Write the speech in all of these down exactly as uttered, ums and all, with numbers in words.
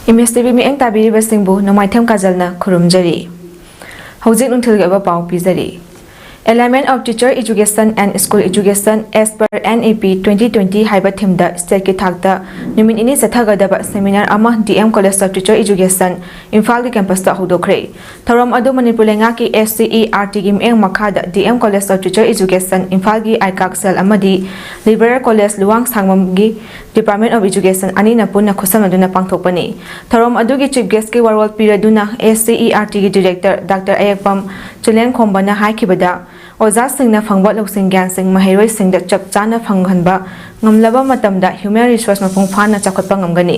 Image TV ꯃꯤꯠꯌꯦꯡ ꯇꯥꯕꯤꯔꯤꯕꯁꯤꯡꯕꯨ ꯅꯣꯡꯃꯥꯏꯊꯦꯝ ꯀꯥꯖꯜꯅ ꯈꯨꯔꯨꯝꯖꯔꯤ꯫ ꯍꯧꯖꯤꯛ ꯅꯨꯡꯊꯤꯜꯒꯤ ꯑꯣꯏꯕ ꯄꯥꯎ ꯄꯤꯖꯔꯤ꯫ Alignment of Teacher Education and School Education as per N E P twenty twenty ꯍꯥꯏꯕ ꯊꯤꯝꯗ ꯁ꯭ꯇꯦꯠꯀꯤ ꯊꯥꯛꯇ ꯅꯨꯃꯤꯠ ꯅꯤꯅꯤ ꯆꯠꯊꯒꯗꯕ ꯁꯦꯃꯤꯅꯥꯔ ꯑꯃ D M College of Teacher Education ꯏꯝꯐꯥꯜꯒꯤ ꯀꯦꯝꯄꯁꯇ ꯍꯧꯗꯣꯛꯈ꯭ꯔꯦ꯫ ꯊꯧꯔꯝ ꯑꯗꯨ ꯃꯅꯤꯄꯨꯔ ꯂꯩꯉꯥꯛꯀꯤ S C E R Tꯒꯤ ꯃꯤꯠꯌꯦꯡ ꯃꯈꯥꯗ D M College of Teacher Education ꯏꯝꯐꯥꯜꯒꯤ ꯑꯥꯏꯀꯥꯛ ꯁꯦꯜ ꯑꯃꯗꯤ ꯂꯤꯕꯔꯦꯜ ꯀꯣꯂꯦꯖ ꯂꯨꯋꯥꯡꯁꯥꯡꯕꯝꯒꯤ Department of Education ꯑꯅꯤꯅ ꯄꯨꯟꯅ ꯈꯨꯠꯁꯝꯅꯗꯨꯅ ꯄꯥꯡꯊꯣꯛꯄꯅꯤ꯫ ꯊꯧꯔꯝ ꯑꯗꯨꯒꯤ ꯆꯤꯐ ꯒꯦꯁꯀꯤ ꯋꯥꯔꯣꯜ ꯄꯤꯔꯗꯨꯅ S C E R Tꯒꯤ ꯗꯤꯔꯦꯛꯇꯔ ꯗꯥꯛꯇꯔ ꯑꯌꯦꯛꯄꯝ ꯆꯨꯂꯦꯟꯈꯣꯝꯕꯅ ꯍꯥꯏꯈꯤꯕꯗ, ꯑꯣꯖꯥꯁꯤꯡꯅ ꯐꯪꯕ ꯂꯧꯁꯤꯡ ꯒ꯭ꯌꯥꯟꯁꯤꯡ ꯃꯍꯩꯔꯣꯏꯁꯤꯡꯗ ꯆꯞ ꯆꯥꯅ ꯐꯪꯍꯟꯕ ꯉꯝꯂꯕ ꯃꯇꯝꯗ human resource ꯃꯄꯨꯡ ꯐꯥꯅ ꯆꯥꯎꯈꯠꯄ ꯉꯝꯒꯅꯤ꯫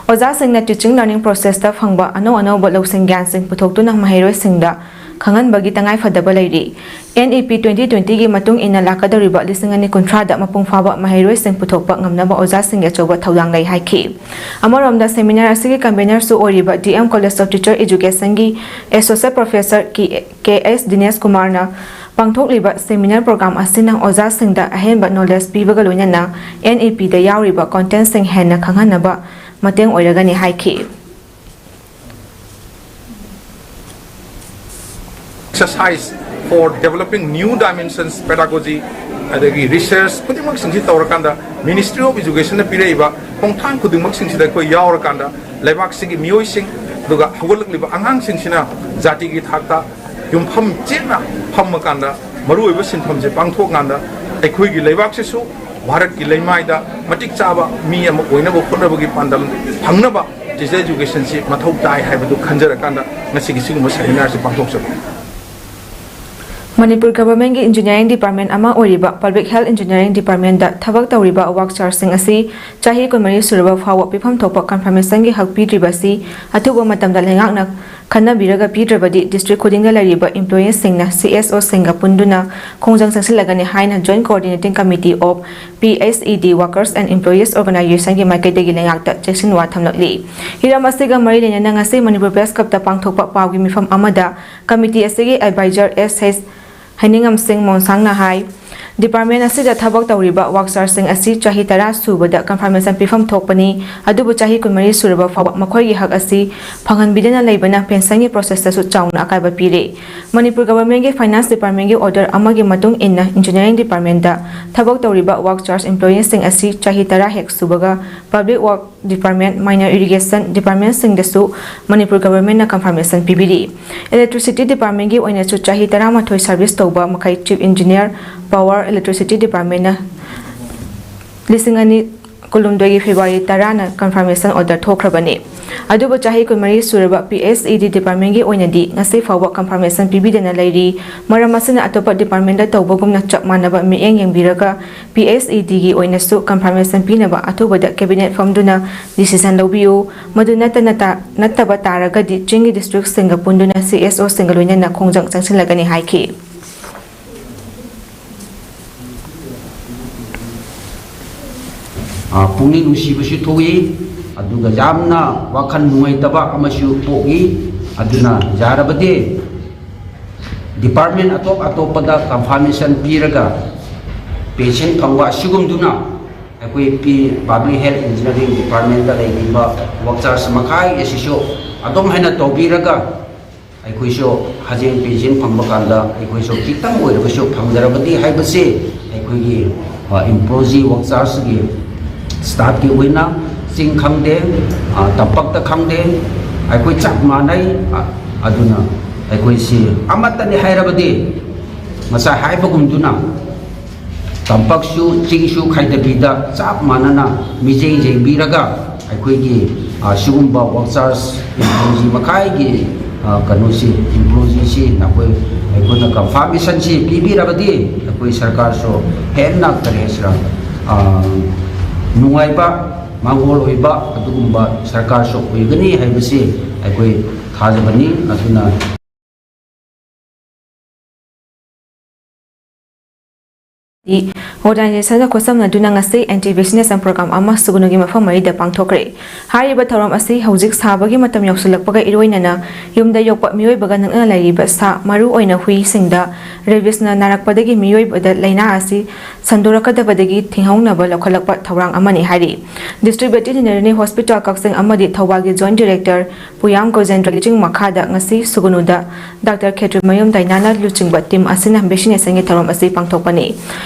ꯑꯣꯖꯥꯁꯤꯡꯅ teaching learning processꯇ ꯐꯪꯕ ꯑꯅꯧ ꯑꯅꯧꯕ ꯂꯧꯁꯤꯡ ꯒ꯭ꯌꯥꯟꯁꯤꯡ ꯄꯨꯊꯣꯛꯇꯨꯅ ꯃꯍꯩꯔꯣꯏꯁꯤꯡꯗ ꯈꯪꯍꯟꯕꯒꯤ ꯇꯉꯥꯏꯐꯗꯕ ꯂꯩꯔꯤ꯫ N E P twenty twentyꯒꯤ ꯃꯇꯨꯡ ꯏꯟꯅ ꯂꯥꯛꯀꯗꯧꯔꯤꯕ ꯂꯤꯁꯤꯡ ꯑꯅꯤ ꯀꯨꯟꯊ꯭ꯔꯥꯗ ꯃꯄꯨꯡ ꯐꯥꯕ ꯃꯍꯩꯔꯣꯏꯁꯤꯡ ꯄꯨꯊꯣꯛꯄ ꯉꯝꯅꯕ ꯑꯣꯖꯥꯁꯤꯡꯒꯤ ꯑꯆꯧꯕ ꯊꯧꯗꯥꯡ ꯂꯩ ꯍꯥꯏꯈꯤ꯫ ꯑꯃꯔꯣꯝꯗ, ꯁꯦꯃꯤꯅꯥꯔ ꯑꯁꯤꯒꯤ ꯀꯟꯚꯦꯅꯔꯁꯨ ꯑꯣꯏꯔꯤꯕ D M College of Teacher Educationꯒꯤ Associate Professor K S ꯗꯤꯅꯦꯁ ꯀꯨꯃꯥꯔꯅ ꯄꯥꯡꯊꯣꯛꯂꯤꯕ ꯁꯦꯃꯤꯅꯥꯔ ꯄ꯭ꯔꯣꯒ꯭ꯔꯥꯝ ꯑꯁꯤꯅ ꯑꯣꯖꯥꯁꯤꯡꯗ ꯑꯍꯦꯟꯕ ꯅꯣꯂꯦꯖ ꯄꯤꯕꯒ ꯂꯣꯏꯅꯅ N E Pꯗ ꯌꯥꯎꯔꯤꯕ ꯀꯣꯟꯇꯦꯟꯁꯤꯡ ꯍꯦꯟꯅ ꯈꯪꯍꯟꯅꯕ ꯃꯇꯦꯡ ꯑꯣꯏꯔꯒꯅꯤ ꯍꯥꯏꯈꯤ꯫ Exercise for Developing New Dimensions Pedagogy ꯑꯗꯒꯤ research ꯈꯨꯗꯤꯡꯃꯛꯁꯤꯡꯁꯤ ꯇꯧꯔꯀꯥꯟꯗ Ministry of Educationꯅ ꯄꯤꯔꯛꯏꯕ ꯈꯣꯡꯊꯥꯡ ꯈꯨꯗꯤꯡꯃꯛꯁꯤꯡꯁꯤꯗ ꯑꯩꯈꯣꯏ ꯌꯥꯎꯔꯀꯥꯟꯗ ꯂꯩꯕꯥꯛꯁꯤꯒꯤ ꯃꯤꯑꯣꯏꯁꯤꯡ ꯑꯗꯨꯒ ꯍꯧꯒꯠꯂꯛꯂꯤꯕ ꯑꯉꯥꯡꯁꯤꯡꯁꯤꯅ ꯖꯥꯇꯤꯒꯤ ꯊꯥꯛꯇ ꯌꯨꯝꯐꯝ ꯆꯦꯠꯅ ꯐꯝꯃꯀꯥꯟꯗ ꯃꯔꯨꯑꯣꯏꯕ ꯁꯤꯟꯐꯝꯁꯦ ꯄꯥꯡꯊꯣꯛꯀꯥꯟꯗ ꯑꯩꯈꯣꯏꯒꯤ ꯂꯩꯕꯥꯛꯁꯤꯁꯨ ꯚꯥꯔꯠꯀꯤ ꯂꯩꯃꯥꯏꯗ ꯃꯇꯤꯛ ꯆꯥꯕ ꯃꯤ ꯑꯃ ꯑꯣꯏꯅꯕ ꯍꯣꯠꯅꯕꯒꯤ ꯄꯥꯟꯗꯝ ꯐꯪꯅꯕ teacher educationꯁꯤ ꯃꯊꯧ ꯇꯥꯏ ꯍꯥꯏꯕꯗꯨ ꯈꯟꯖꯔꯀꯥꯟꯗ ꯉꯁꯤꯒꯤ ꯁꯤꯒꯨꯝꯕ seminarꯁꯤ ꯄꯥꯡꯊꯣꯛꯆꯕꯅꯤ꯫ ꯃꯅꯤꯄꯨꯔ ꯒꯚꯔꯟꯃꯦꯟꯠꯀꯤ ꯏꯟꯖꯤꯅꯤꯌꯥꯔꯤꯡ ꯗꯤꯄꯥꯔꯠꯃꯦꯟꯠ ꯑꯃ ꯑꯣꯏꯔꯤꯕ Public Health Engineering Departmentꯇ ꯊꯕꯛ ꯇꯧꯔꯤꯕ ꯋꯥꯛ ꯆꯥꯔꯖꯁꯤꯡ ꯑꯁꯤ ꯆꯍꯤ ꯀꯨꯟꯃꯔꯤ ꯁꯨꯔꯕ ꯐꯥꯎꯕ ꯄꯤꯐꯝ ꯊꯣꯛꯄ ꯀꯟꯐꯥꯔꯃꯦꯁꯟꯒꯤ ꯍꯛ ꯄꯤꯗ꯭ꯔꯤꯕꯁꯤ ꯑꯊꯨꯕ ꯃꯇꯝꯗ ꯂꯩꯉꯥꯛꯅ ꯈꯟꯅꯕꯤꯔꯒ ꯄꯤꯗ꯭ꯔꯕꯗꯤ district ꯈꯨꯗꯤꯡꯗ ꯂꯩꯔꯤꯕ employeeꯁꯤꯡꯅ C S Oꯁꯤꯡꯒ ꯄꯨꯟꯗꯨꯅ ꯈꯣꯡꯖꯪ ꯆꯪꯁꯤꯜꯂꯒꯅꯤ ꯍꯥꯏꯅ Joint Coordinating Committee of P H E D Workers and Employees Organizationꯒꯤ ꯃꯥꯏꯀꯩꯗꯒꯤ ꯂꯩꯉꯥꯛꯇ ꯆꯦꯛꯁꯤꯟꯋꯥ ꯊꯝꯂꯛꯂꯤ꯫ ꯍꯤꯔꯝ ꯑꯁꯤꯒ ꯃꯔꯤ ꯂꯩꯅꯅ ꯉꯁꯤ ꯃꯅꯤꯄꯨꯔ Press Clubꯇ ꯄꯥꯡꯊꯣꯛꯄ ꯄꯥꯎꯒꯤ ꯃꯤꯐꯝ ꯑꯃꯗ committee ꯑꯁꯤꯒꯤ advisor S H ꯍꯩꯅꯤꯡꯉꯝꯁꯤꯡ ꯃꯣꯟꯁꯥꯡꯅ ꯍꯥꯏ, Department ꯑꯁꯤꯗ ꯊꯕꯛ ꯇꯧꯔꯤꯕ workers ꯁꯤꯡ ꯑꯁꯤ ꯆꯍꯤ ꯇꯔꯥ ꯁꯨꯕꯗ confirmation ꯄꯤꯐꯝ ꯊꯣꯛꯄꯅꯤ, ꯑꯗꯨꯕꯨ ꯆꯍꯤ ꯀꯨꯟꯃꯔꯤ ꯁꯨꯔꯕ ꯐꯥꯎꯕ ꯃꯈꯣꯏꯒꯤ ꯍꯛ ꯑꯁꯤ ꯐꯪꯍꯟꯕꯤꯗꯅ ꯂꯩꯕꯅ pension ꯒꯤ process ꯇꯁꯨ ꯆꯥꯎꯅ ꯑꯀꯥꯏꯕ ꯄꯤꯔꯦ꯫ ꯃꯅꯤꯄꯨꯔ Government ꯒꯤ Finance Department ꯒꯤ order ꯑꯃꯒꯤ ꯃꯇꯨꯡ ꯏꯟꯅ Engineering Department ꯊꯕꯛ ꯇꯧꯔꯤꯕ workers employee ꯁꯤꯡ ꯑꯁꯤ ꯆꯍꯤ ꯇꯔꯥ ꯍꯦꯛ ꯁꯨꯕꯒ Public Work Department, Minor Irrigation Department ꯁꯤꯡꯗꯁꯨ Manipur Government ꯅ confirmation ꯄꯤꯕꯤꯔꯤ꯫ Electricity Department ꯀꯤ ꯑꯣꯏꯅꯁꯨ ꯆꯍꯤ ꯇꯔꯥꯃꯥꯊꯣꯏ service ꯇꯧꯕ ꯃꯈꯩ Chief Engineer, Power, Electricity Department ꯅ ꯂꯤꯁꯤꯡ ꯑꯅꯤ ꯀꯨꯟꯍꯨꯝꯗꯣꯏꯒꯤ February ꯇꯔꯥꯅ confirmation order ꯊꯣꯛꯈ꯭ꯔꯕꯅꯤ꯫ ꯑꯗꯨꯕꯨ ꯆꯍꯤ ꯀꯨꯟꯃꯔꯤ ꯁꯨꯔꯕ P S E D Department ꯒꯤ ꯑꯣꯏꯅꯗꯤ ꯉꯁꯤ ꯐꯥꯎꯕ confirmation ꯄꯤꯕꯤꯗꯅ ꯂꯩꯔꯤ꯫ ꯃꯔꯝ ꯑꯁꯤꯅ ꯑꯇꯣꯞꯄ department ꯇ ꯇꯧꯕꯒꯨꯝꯅ ꯆꯞ ꯃꯥꯟꯅꯕ ꯃꯤꯠꯌꯦꯡ ꯌꯦꯡꯕꯤꯔꯒ P S E D ꯒꯤ ꯑꯣꯏꯅꯁꯨ confirmation ꯄꯤꯅꯕ ꯑꯊꯨꯕꯗ cabinet ꯐꯝꯗꯨꯅ decision ꯂꯧꯕꯤꯌꯨ꯫ ꯃꯗꯨ ꯅꯠꯇꯅ ꯇꯥ-, ꯅꯠꯇꯕ ꯇꯥꯔꯒꯗꯤ ꯆꯤꯡꯒꯤ district ꯁꯤꯡꯒ ꯄꯨꯟꯗꯨꯅ C S O ꯁꯤꯡꯒ ꯂꯣꯏꯅꯅ ꯈꯣꯡꯖꯪ ꯆꯪꯁꯤꯜꯂꯒꯅꯤ ꯍꯥꯏꯈꯤ꯫ ꯑ, ꯄꯨꯛꯅꯤꯡ ꯅꯨꯡꯁꯤꯕꯁꯨ ꯊꯣꯛꯏ, ꯑꯗꯨꯒ ꯌꯥꯝꯅ ꯋꯥꯈꯜ ꯅꯨꯡꯉꯥꯏꯇꯕ ꯑꯃꯁꯨ ꯄꯣꯛꯏ꯫ ꯑꯗꯨꯅ ꯌꯥꯔꯕꯗꯤ department ꯑꯇꯣꯞ ꯑꯇꯣꯞꯄꯗ confirmation ꯄꯤꯔꯒ pension ꯐꯪꯕ ꯑꯁꯤꯒꯨꯝꯗꯨꯅ ꯑꯩꯈꯣꯏ ꯄꯤ-, Public Health Engineering Department ꯇ ꯂꯩꯔꯤꯕ workers ꯃꯈꯥꯏ ꯑꯁꯤꯁꯨ ꯑꯗꯨꯝ ꯍꯥꯏꯅ ꯇꯧꯕꯤꯔꯒ ꯑꯩꯈꯣꯏꯁꯨ ꯍꯌꯦꯡ pension ꯐꯪꯕ ꯀꯥꯟꯗ ꯑꯩꯈꯣꯏꯁꯨ ꯈꯤꯇꯪ ꯑꯣꯏꯔꯕꯁꯨ ꯐꯪꯖꯔꯕꯗꯤ ꯍꯥꯏꯕꯁꯤ ꯑꯩꯈꯣꯏꯒꯤ, ꯑ, employee workers ꯀꯤ staff ꯀꯤ ꯑꯣꯏꯅ ꯆꯤꯡ ꯈꯪꯗꯦ, ꯑ, ꯇꯝꯄꯥꯛꯇ ꯈꯪꯗꯦ, ꯑꯩꯈꯣꯏ ꯆꯞ ꯃꯥꯟꯅꯩ꯫ ꯑ, ꯑꯗꯨꯅ ꯑꯩꯈꯣꯏꯁꯤ ꯑꯃꯠꯇꯅꯤ ꯍꯥꯏꯔꯕꯗꯤ ꯉꯁꯥꯏ ꯍꯥꯏꯕꯒꯨꯝꯗꯨꯅ ꯇꯝꯄꯥꯛꯁꯨ ꯆꯤꯡꯁꯨ ꯈꯥꯏꯗꯕꯤꯗ ꯆꯞ ꯃꯥꯟꯅꯅ ꯃꯤꯠꯌꯦꯡ ꯌꯦꯡꯕꯤꯔꯒ ꯑꯩꯈꯣꯏꯒꯤ, ꯑ, ꯁꯤꯒꯨꯝꯕ workers employee ꯃꯈꯥꯏꯒꯤ, ꯑ, ꯀꯩꯅꯣꯁꯤ, employee ꯁꯤ ꯅꯈꯣꯏ, ꯑꯩꯈꯣꯏꯅ confirmation ꯁꯤ ꯄꯤꯕꯤꯔꯕꯗꯤ ꯑꯩꯈꯣꯏ ꯁꯔꯀꯥꯔꯁꯨ ꯍꯦꯟꯅ, ꯀꯔꯤ ꯍꯥꯏꯁꯤꯔꯥ, ꯑ, ꯅꯨꯡꯉꯥꯏꯕ, ꯃꯥꯡꯒꯣꯜ ꯑꯣꯏꯕ ꯑꯗꯨꯒꯨꯝꯕ ꯁꯔꯀꯥꯔꯁꯨ ꯑꯣꯏꯒꯅꯤ ꯍꯥꯏꯕꯁꯤ ꯑꯩꯈꯣꯏ ꯊꯥꯖꯕꯅꯤ꯫ ꯑꯗꯨꯅ ꯑꯣꯔꯒꯅꯥꯏꯖꯦꯁꯟꯒ ꯈꯨꯠꯁꯝꯅꯗꯨꯅ ꯉꯁꯤ ꯑꯦꯟꯇꯤ ꯚꯦꯛꯁꯤꯅꯦꯁꯟ ꯄ꯭ꯔꯣꯒ꯭ꯔꯥꯝ ꯑꯃ ꯁꯨꯒꯨꯅꯨꯒꯤ ꯃꯐꯝ ꯃꯔꯤꯗ ꯄꯥꯡꯊꯣꯛꯈ꯭ꯔꯦ꯫ ꯍꯥꯏꯔꯤꯕ ꯊꯧꯔꯝ ꯑꯁꯤ ꯍꯧꯖꯤꯛ ꯁꯥꯕꯒꯤ ꯃꯇꯝ ꯌꯧꯁꯤꯜꯂꯛꯄꯒ ꯏꯔꯣꯏꯅꯅ ꯌꯨꯝꯗ ꯌꯣꯛꯄ ꯃꯤꯑꯣꯏꯕꯒ ꯅꯛꯅꯅ ꯂꯩꯔꯤꯕ ꯁꯥ, ꯃꯔꯨ ꯑꯣꯏꯅ ꯍꯨꯏꯁꯤꯡꯗ ꯔꯦꯕꯤꯁꯅ ꯅꯥꯔꯛꯄꯗꯒꯤ ꯃꯤꯑꯣꯏꯕꯗ ꯂꯥꯏꯅꯥ ꯑꯁꯤ ꯁꯟꯗꯣꯔꯛꯀꯗꯕꯗꯒꯤ ꯊꯤꯡꯍꯧꯅꯕ ꯂꯧꯈꯠꯂꯛꯄ ꯊꯧꯔꯥꯡ ꯑꯃꯅꯤ ꯍꯥꯏꯔꯤ꯫ ꯗꯤꯁꯇ꯭ꯔꯤꯛ ꯚꯦꯇꯤꯅꯔꯤ ꯍꯣꯁꯄꯤꯇꯥꯜ ꯀꯛꯆꯤꯡ ꯑꯃꯗꯤ ꯊꯧꯕꯥꯜꯒꯤ ꯖꯣꯏꯟꯠ ꯗꯤꯔꯦꯛꯇꯔ ꯄꯨꯌꯥꯝ ꯒꯣꯖꯦꯟꯗ꯭ꯔ ꯂꯨꯆꯤꯡ ꯃꯈꯥꯗ ꯉꯁꯤ ꯁꯨꯒꯨꯅꯨꯗ ꯗꯥꯛꯇꯔ ꯈꯦꯇ꯭ꯔꯤꯃꯌꯨꯝ ꯗꯥꯏꯅꯥꯅ ꯂꯨꯆꯤꯡꯕ ꯇꯤꯝ ꯑꯁꯤꯅ ꯚꯦꯛꯁꯤꯅꯦꯁꯟꯒꯤ ꯊꯧꯔꯝ ꯑꯁꯤ ꯄꯥꯡꯊꯣꯛꯄꯅꯤ꯫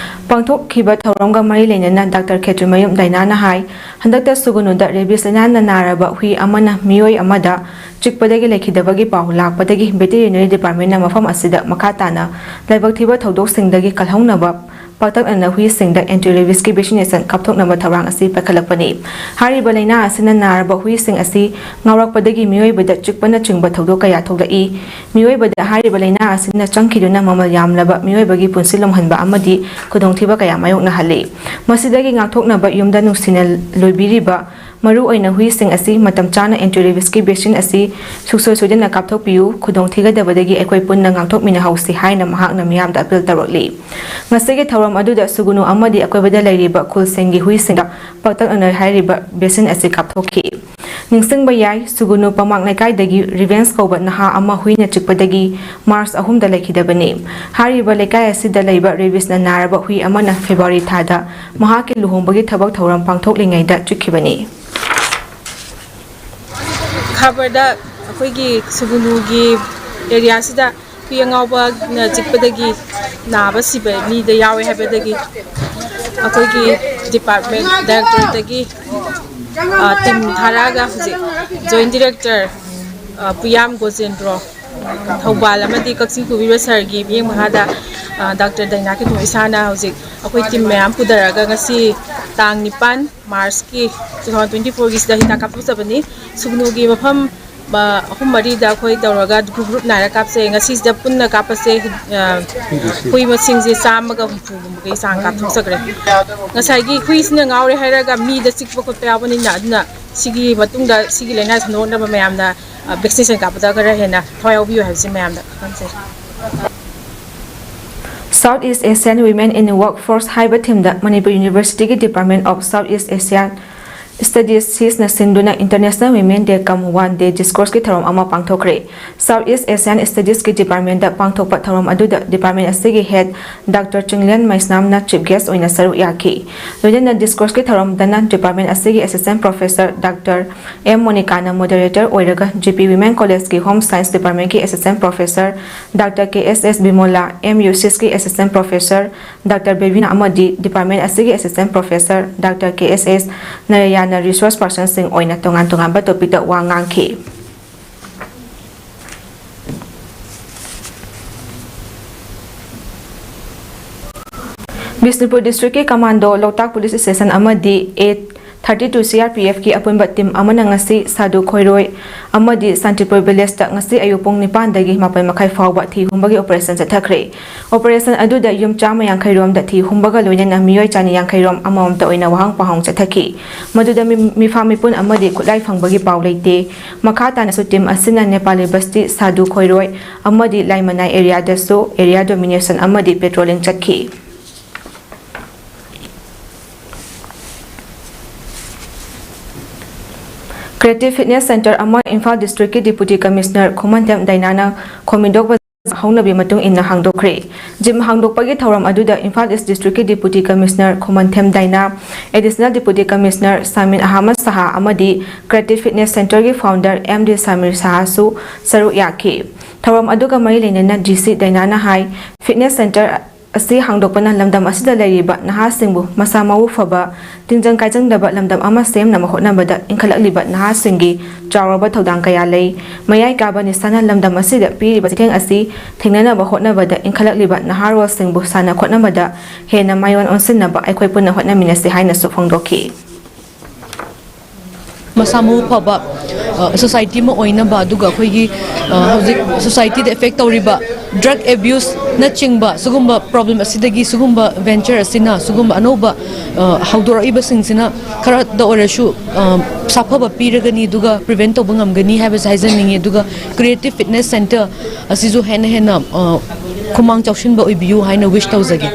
ꯄꯥꯡꯊꯣꯛꯈꯤꯕ ꯊꯧꯔꯝꯒ ꯃꯔꯤ ꯂꯩꯅꯅ ꯗꯥꯛꯇꯔ ꯈꯦꯇ꯭ꯔꯤꯃꯌꯨꯝ ꯗꯥꯏꯅꯥꯅ ꯍꯥꯏ, ꯍꯟꯗꯛꯇ ꯁꯨꯒꯨꯅꯨꯗ ꯔꯦꯕꯤꯁ ꯂꯥꯏꯅꯥꯅ ꯅꯥꯔꯕ ꯍꯨꯏ ꯑꯃꯅ ꯃꯤꯑꯣꯏ ꯑꯃꯗ ꯆꯤꯛꯄꯗꯒꯤ ꯂꯩꯈꯤꯗꯕꯒꯤ ꯄꯥꯎ ꯂꯥꯛꯄꯗꯒꯤ ꯚꯦꯇꯤꯅꯔꯤ ꯗꯤꯄꯥꯔꯠꯃꯦꯟꯅ ꯃꯐꯝ ꯑꯁꯤꯗ ꯃꯈꯥ ꯇꯥꯅ ꯂꯥꯏꯕꯛ ꯊꯤꯕ ꯊꯧꯗꯣꯛꯁꯤꯡꯗꯒꯤ ꯀꯜꯍꯧꯅꯕ ꯄꯥꯛꯇꯛꯅꯅ ꯍꯨꯏꯁꯤꯡꯗ ꯑꯦꯟꯇꯤ ꯔꯦꯕꯤꯁꯀꯤ ꯚꯦꯛꯁꯤꯅꯦꯁꯟ ꯀꯥꯞꯊꯣꯛꯅꯕ ꯊꯧꯔꯥꯡ ꯑꯁꯤ ꯄꯥꯏꯈꯠꯂꯛꯄꯅꯤ꯫ ꯍꯥꯏꯔꯤꯕ ꯂꯥꯏꯅꯥ ꯑꯁꯤꯅ ꯅꯥꯔꯕ ꯍꯨꯏꯁꯤꯡ ꯑꯁꯤ ꯉꯥꯎꯔꯛꯄꯗꯒꯤ ꯃꯤꯑꯣꯏꯕꯗ ꯆꯤꯛꯄꯅꯆꯤꯡꯕ ꯊꯧꯗꯣꯛ ꯀꯌꯥ ꯊꯣꯛꯂꯛꯏ꯫ ꯃꯤꯑꯣꯏꯕꯗ ꯍꯥꯏꯔꯤꯕ ꯂꯥꯏꯅꯥ ꯑꯁꯤꯅ ꯆꯪꯈꯤꯗꯨꯅ ꯃꯃꯜ ꯌꯥꯝꯂꯕ ꯃꯤꯑꯣꯏꯕꯒꯤ ꯄꯨꯟꯁꯤ ꯂꯨꯝꯍꯟꯕ ꯑꯃꯗꯤ ꯈꯨꯗꯣꯡꯊꯤꯕ ꯀꯌꯥ ꯃꯥꯌꯣꯛꯅꯍꯜꯂꯤ꯫ ꯃꯁꯤꯗꯒꯤ ꯉꯥꯛꯊꯣꯛꯅꯕ ꯌꯨꯝꯗ ꯅꯨꯡꯁꯤꯅ ꯂꯣꯏꯕꯤꯔꯤꯕ ꯃꯔꯨꯑꯣꯏꯅ ꯍꯨꯏꯁꯤꯡ ꯑꯁꯤ ꯃꯇꯝ ꯆꯥꯅ ꯑꯦꯟꯇꯤ ꯔꯦꯕꯤꯁꯀꯤ ꯚꯦꯛꯁꯤꯟ ꯑꯁꯤ ꯁꯨꯡꯁꯣꯏ ꯁꯣꯏꯗꯅ ꯀꯥꯞꯊꯣꯛꯄꯤꯌꯨ꯫ ꯈꯨꯗꯣꯡꯊꯤꯒꯗꯕꯗꯒꯤ ꯑꯩꯈꯣꯏ ꯄꯨꯟꯅ ꯉꯥꯛꯊꯣꯛꯃꯤꯟꯅꯍꯧꯁꯤ ꯍꯥꯏꯅ ꯃꯍꯥꯛꯅ ꯃꯤꯌꯥꯝꯗ ꯑꯄꯤꯜ ꯇꯧꯔꯛꯂꯤ꯫ ꯉꯁꯤꯒꯤ ꯊꯧꯔꯝ ꯑꯗꯨꯗ ꯁꯨꯒꯨꯅꯨ ꯑꯃꯗꯤ ꯑꯀꯣꯏꯕꯗ ꯂꯩꯔꯤꯕ ꯈꯨꯜꯁꯤꯡꯒꯤ ꯍꯨꯏꯁꯤꯡꯗ ꯄꯥꯛꯇꯛꯅꯅ ꯍꯥꯏꯔꯤꯕ ꯚꯦꯛꯁꯤꯟ ꯑꯁꯤ ꯀꯥꯞꯊꯣꯛꯈꯤ꯫ ꯅꯤꯡꯁꯤꯡꯕ ꯌꯥꯏ, ꯁꯨꯒꯨꯅꯨ ꯄꯃꯥꯡ ꯂꯩꯀꯥꯏꯗꯒꯤ ꯔꯤꯚꯦꯟꯁ ꯀꯧꯕ ꯅꯍꯥ ꯑꯃ ꯍꯨꯏꯅ ꯆꯤꯛꯄꯗꯒꯤ ꯃꯥꯔꯆ ꯑꯍꯨꯝꯗ ꯂꯩꯈꯤꯗꯕꯅꯤ꯫ ꯍꯥꯏꯔꯤꯕ ꯂꯩꯀꯥꯏ ꯑꯁꯤꯗ ꯂꯩꯕ ꯔꯦꯕꯤꯁꯅ ꯅꯥꯔꯕ ꯍꯨꯏ ꯑꯃꯅ ꯐꯦꯕ꯭ꯔꯨꯋꯥꯔꯤ ꯊꯥꯗ ꯃꯍꯥꯛꯀꯤ ꯂꯨꯍꯣꯡꯕꯒꯤ ꯊꯕꯛ ꯊꯧꯔꯝ ꯄꯥꯡꯊꯣꯛꯂꯤꯉꯩꯗ ꯆꯤꯛꯈꯤꯕꯅꯤ꯫ ꯈꯥꯕꯔꯗ ꯑꯩꯈꯣꯏꯒꯤ ꯁꯨꯒꯨꯅꯨꯒꯤ ꯑꯦꯔꯤꯌꯥꯁꯤꯗ ꯍꯨꯏ ꯑꯉꯥꯎꯕꯅ ꯆꯤꯛꯄꯗꯒꯤ ꯅꯥꯕ ꯁꯤꯕ ꯃꯤꯗ ꯌꯥꯎꯋꯦ ꯍꯥꯏꯕꯗꯒꯤ ꯑꯩꯈꯣꯏꯒꯤ ꯗꯤꯄꯥꯔꯠꯃꯦꯟ ꯗꯥꯏꯔꯦꯛꯇꯣꯔꯦꯠꯇꯒꯤ, ꯑ, ꯇꯤꯝ ꯊꯥꯔꯛꯑꯒ ꯍꯧꯖꯤꯛ ꯖꯣꯏꯟꯠ ꯗꯤꯔꯦꯛꯇꯔ, ꯑ, ꯄꯨꯌꯥꯝ ꯒꯣꯖꯦꯟꯗ꯭ꯔꯣ, ꯊꯧꯕꯥꯜ ꯑꯃꯗꯤ ꯀꯛꯆꯤꯡ ꯄꯨꯕꯤꯕ ꯁꯥꯔꯒꯤ ꯃꯤꯠꯌꯦꯡ ꯃꯈꯥꯗ, ꯑ, ꯗꯥꯛꯇꯔ ꯗꯥꯏꯅꯥ ꯀꯤꯇꯣ ꯏꯁꯥꯅ ꯍꯧꯖꯤꯛ ꯑꯩꯈꯣꯏ ꯇꯤꯝ ꯃꯌꯥꯝ ꯄꯨꯊꯔꯛꯑꯒ ꯉꯁꯤ ꯇꯥꯡ ꯅꯤꯄꯥꯟ ꯃꯥꯔꯆꯀꯤ two thousand twenty fourꯒꯤꯁꯤꯗ ꯍꯤꯗꯥꯛ ꯀꯥꯞꯊꯣꯛꯆꯕꯅꯤ꯫ ꯁꯨꯒꯅꯨꯒꯤ ꯃꯐꯝ, ꯑ, ꯑꯍꯨꯝ ꯃꯔꯤꯗ ꯑꯩꯈꯣꯏ ꯇꯧꯔꯒ ꯒ꯭ꯔꯨꯞ ꯒ꯭ꯔꯨꯞ ꯅꯥꯏꯔ ꯀꯥꯞꯆꯩ꯫ ꯉꯁꯤꯁꯤꯗ ꯄꯨꯟꯅ ꯀꯥꯞꯄꯁꯦ, ꯑ, ꯍꯨꯏ ꯃꯁꯤꯡꯁꯦ ꯆꯥꯝꯃꯒ ꯍꯨꯝꯐꯨꯒꯨꯝꯕꯒꯤ ꯆꯥꯡ ꯀꯥꯞꯊꯣꯛꯆꯈ꯭ꯔꯦ꯫ ꯉꯁꯥꯏꯒꯤ ꯍꯨꯏꯁꯤꯅ ꯉꯥꯎꯔꯦ ꯍꯥꯏꯔꯒ ꯃꯤꯗ ꯆꯤꯛꯄ ꯈꯣꯠꯄ ꯌꯥꯎꯕꯅꯤꯅ, ꯑꯗꯨꯅ ꯁꯤꯒꯤ ꯃꯇꯨꯡꯗ ꯁꯤꯒꯤ ꯂꯥꯏꯅꯥ ꯁꯟꯗꯣꯛꯅꯕ ꯃꯌꯥꯝꯅ, ꯑ, ꯚꯦꯛꯁꯤꯅꯦꯁꯟ ꯀꯥꯞꯄꯗ ꯈꯔ ꯍꯦꯟꯅ ꯊꯋꯥꯏ ꯌꯥꯎꯕꯤꯌꯨ ꯍꯥꯏꯕꯁꯤ ꯃꯌꯥꯝꯗ ꯈꯪꯍꯟꯖꯔꯤ꯫ South East Asian Women in Workforce ꯍꯥꯏꯕ ꯊꯤꯝꯗ ꯃꯅꯤꯄꯨꯔ ꯌꯨꯅꯤꯚꯔꯁꯤꯇꯤꯒꯤ Department of South East Asian Studies ꯁꯤꯁꯅ ꯁꯤꯟꯗꯨꯅ International Women Day cum One Day Discourseꯀꯤ ꯊꯧꯔꯝ ꯑꯃ ꯄꯥꯡꯊꯣꯛꯈ꯭ꯔꯦ꯫ South East Asian Studiesꯀꯤ Departmentꯇ ꯄꯥꯡꯊꯣꯛꯄ ꯊꯧꯔꯝ ꯑꯗꯨꯗ Department ꯑꯁꯤꯒꯤ Head Doctor Chinglen ꯃꯩꯁꯅꯥꯝꯅ Chief Guest ꯑꯣꯏꯅ ꯁꯔꯨꯛ ꯌꯥꯈꯤ꯫ ꯂꯣꯏꯅꯅ Discourseꯀꯤ ꯊꯧꯔꯝꯗꯅ Department ꯑꯁꯤꯒꯤ Assistant Professor Doctor ꯑꯦꯝ ꯃꯣꯅꯤꯀꯥꯅ Moderator ꯑꯣꯏꯔꯒ G P Women Collegeꯀꯤ Home Science Departmentꯀꯤ Assistant Professor Doctor K S S Bimola, M U ꯁꯤꯁꯀꯤ Assistant Professor Doctor ꯕꯦꯕꯤꯅꯥ ꯑꯃꯗꯤ Department ꯑꯁꯤꯒꯤ Assistant Professor Doctor K S S ꯅꯔꯌꯥꯅ Resource Personꯁꯤꯡ ꯑꯣꯏꯅ ꯇꯣꯉꯥꯟ ꯇꯣꯉꯥꯟꯕ topicꯇ ꯋꯥ ꯉꯥꯡꯈꯤ꯫ ꯕꯤꯁꯅꯨꯄꯨꯔ Districtꯀꯤ Commando, ꯂꯣꯛꯇꯥꯛ Police Station ꯑꯃꯗꯤ A thirty two C R P Fꯀꯤ ꯑꯄꯨꯟꯕ team ꯑꯃꯅ ꯉꯁꯤ ꯁꯥꯗꯨ ꯈꯣꯏꯔꯣꯏ ꯑꯃꯗꯤ ꯁꯥꯟꯇꯤꯄꯨꯔ Villageꯇ ꯉꯁꯤ ꯑꯌꯨꯛ ꯄꯨꯡ ꯅꯤꯄꯥꯟꯗꯒꯤ ꯃꯥꯄꯟ ꯃꯈꯥꯏ ꯐꯥꯎꯕ ꯊꯤ ꯍꯨꯝꯕꯒꯤ operation ꯆꯠꯊꯈ꯭ꯔꯦ꯫ Operation ꯑꯗꯨꯗ ꯌꯨꯝ ꯆꯥꯝꯃ ꯌꯥꯡꯈꯩ ꯔꯣꯝꯗ ꯊꯤ ꯍꯨꯝꯕꯒ ꯂꯣꯏꯅꯅ ꯃꯤꯑꯣꯏ ꯆꯅꯤ ꯌꯥꯡꯈꯩ ꯔꯣꯝ ꯑꯃꯃꯝꯇ ꯑꯣꯏꯅ ꯋꯥꯍꯪ ꯄꯥꯎꯍꯪ ꯆꯠꯊꯈꯤ꯫ ꯃꯗꯨꯗ ꯃꯤ-, ꯃꯤꯐꯥ ꯃꯤꯄꯨꯟ ꯑꯃꯗꯤ ꯈꯨꯠꯂꯥꯏ ꯐꯪꯕꯒꯤ ꯄꯥꯎ ꯂꯩꯇꯦ꯫ ꯃꯈꯥ ꯇꯥꯅꯁꯨ team ꯑꯁꯤꯅ ꯅꯦꯄꯥꯂꯤ ꯕꯁꯇꯤ ꯁꯥꯗꯨ ꯈꯣꯏꯔꯣꯏ ꯑꯃꯗꯤ ꯂꯥꯏꯃꯅꯥꯏ areaꯗꯁꯨ area domination ꯑꯃꯗꯤ patrolling ꯆꯠꯈꯤ꯫ Creative Fitness Centre ꯑꯃ ꯏꯝꯐꯥꯜ Districtꯀꯤ Deputy Commissioner ꯈꯨꯃꯟꯊꯦꯝ ꯗꯥꯏꯅꯥꯅ ꯈꯣꯃꯤꯗꯣꯛ ꯕꯖꯥꯔ ꯍꯧꯅꯕꯤ ꯃꯇꯨꯡ ꯏꯟꯅ ꯍꯥꯡꯗꯣꯛꯈ꯭ꯔꯦ꯫ Gym ꯍꯥꯡꯗꯣꯛꯄꯒꯤ ꯊꯧꯔꯝ ꯑꯗꯨꯗ ꯏꯝꯐꯥꯜ East Districtꯀꯤ Deputy Commissioner ꯈꯨꯃꯟꯊꯦꯝ ꯗꯥꯏꯅꯥ, Additional Deputy Commissioner ꯁꯥꯃꯤꯟ ꯑꯍꯃꯗ ꯁꯍꯥ ꯑꯃꯗꯤ Creative Fitness Centreꯒꯤ founder M D Samir ꯁꯍꯥꯁꯨ ꯁꯔꯨꯛ ꯌꯥꯈꯤ꯫ ꯊꯧꯔꯝ ꯑꯗꯨꯒ ꯃꯔꯤ ꯂꯩꯅꯅ D C ꯗꯥꯏꯅꯥꯅ ꯍꯥꯏ, fitness centre ꯑꯁꯤ ꯍꯥꯡꯗꯣꯛꯄꯅ ꯂꯝꯗꯝ ꯑꯁꯤꯗ ꯂꯩꯔꯤꯕ ꯅꯍꯥꯁꯤꯡꯕꯨ ꯃꯁꯥ ꯃꯎ ꯐꯕ, ꯇꯤꯟꯖꯪ ꯀꯥꯏꯖꯪꯗꯕ ꯂꯝꯗꯝ ꯑꯃ ꯁꯦꯝꯅꯕ ꯍꯣꯠꯅꯕꯗ ꯏꯟꯈꯠꯂꯛꯂꯤꯕ ꯅꯍꯥꯁꯤꯡꯒꯤ ꯆꯥꯎꯔꯕ ꯊꯧꯗꯥꯡ ꯀꯌꯥ ꯂꯩ꯫ ꯃꯌꯥꯏ ꯀꯥꯕ ꯅꯤꯁꯥꯅ ꯂꯝꯗꯝ ꯑꯁꯤꯗ ꯄꯤꯔꯤꯕ ꯆꯩꯊꯦꯡ ꯑꯁꯤ ꯊꯦꯡꯅꯅꯕ ꯍꯣꯠꯅꯕꯗ ꯏꯟꯈꯠꯂꯛꯂꯤꯕ ꯅꯍꯥꯔꯣꯜꯁꯤꯡꯕꯨ ꯁꯥꯟꯅ ꯈꯣꯠꯅꯕꯗ ꯍꯦꯟꯅ ꯃꯥꯏꯑꯣꯟ ꯑꯣꯟꯁꯤꯟꯅꯕ ꯑꯩꯈꯣꯏ ꯄꯨꯟꯅ ꯍꯣꯠꯅꯃꯤꯟꯅꯁꯤ ꯍꯥꯏꯅꯁꯨ ꯐꯣꯡꯗꯣꯛꯈꯤ꯫ ꯃꯁꯥ ꯃꯎ ꯐꯕ, ꯑ, society ꯑꯃ ꯑꯣꯏꯅꯕ, ꯑꯗꯨꯒ ꯑꯩꯈꯣꯏꯒꯤ, ꯑ, ꯍꯧꯖꯤꯛ societyꯗ effect ꯇꯧꯔꯤꯕ drug abuseꯅꯆꯤꯡꯕ ꯁꯤꯒꯨꯝꯕ problem ꯑꯁꯤꯗꯒꯤ ꯁꯤꯒꯨꯝꯕ venture ꯑꯁꯤꯅ, ꯁꯤꯒꯨꯝꯕ ꯑꯅꯧꯕ, ꯑ, ꯍꯧꯗꯣꯔꯛꯏꯕꯁꯤꯡꯁꯤꯅ ꯈꯔꯗ ꯑꯣꯏꯔꯁꯨ, ꯑ, ꯁꯥꯐꯕ ꯄꯤꯔꯒꯅꯤ, ꯑꯗꯨꯒ prevent ꯇꯧꯕ ꯉꯝꯒꯅꯤ ꯍꯥꯏꯕꯁꯦ ꯍꯥꯏꯖꯅꯤꯡꯉꯤ꯫ ꯑꯗꯨꯒ Creative Fitness Centre ꯑꯁꯤꯁꯨ ꯍꯦꯟꯅ ꯍꯦꯟꯅ, ꯑ, ꯈꯨꯃꯥꯡ ꯆꯥꯎꯁꯤꯟꯕ ꯑꯣꯏꯕꯤꯌꯨ ꯍꯥꯏꯅ wish ꯇꯧꯖꯒꯦ꯫